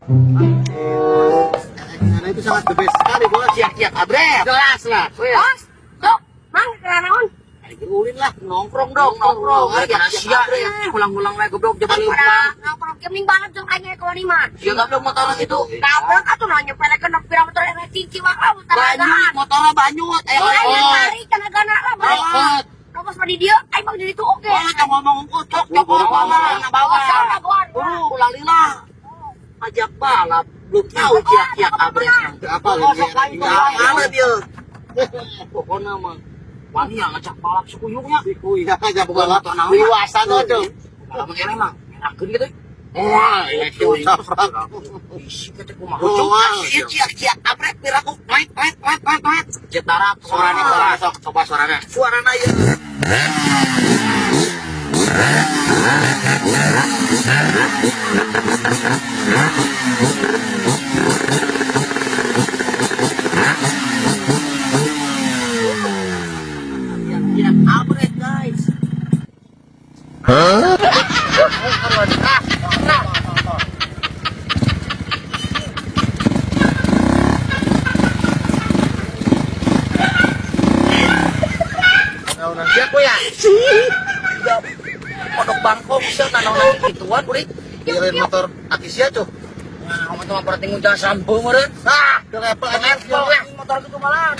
Karena itu sangat the best sekali, bos. Ciak-ciak abret. Jelas lah. Bos, tuh, mang naon? Ayo ulin lah, nongkrong dong, nongkrong. Nongkrong. Sia, ulang-ulang lagi goblok jaman Pada nongkrong keming banget jeung aing ka mah. Sia goblok motor itu. Goblok atuh nanya pelekeun pira motor yang tinggi mah kamu Banyut, tanagaan. motornya banyut. Eh, Aing tarik tanagana lah Rokot. Kamu di dia, aing mah di ditu oge. Wah, jangan ngomong cok, cok, bawa, bawa. Buru, ulang lila. Ajak balap, belum tahu ciak-ciak abret. Apa Oh, sok lain, Nggak apa dia. Pokoknya mah wani yang ngajak balap sukuyungnya. Iya, aja balap. Wiwasan tuh. Balap mengenai mah, enakeun gitu. Wah, ini tabrak. Isi kata kumaha. Wah, Ciak ciak ciak abret piraku. Wait wait wait wait wait. Jet darat Suaranya suaranya sok, coba suaranya. Suarana ya. Ciak abret guys. Siap ya. Kodok bangkong sih tanaman gituan kulit. Giliran motor aki sia tuh. Nah, kamu tuh berarti ngundang sambung meureun. Ah, udah level Level motor gitu malah.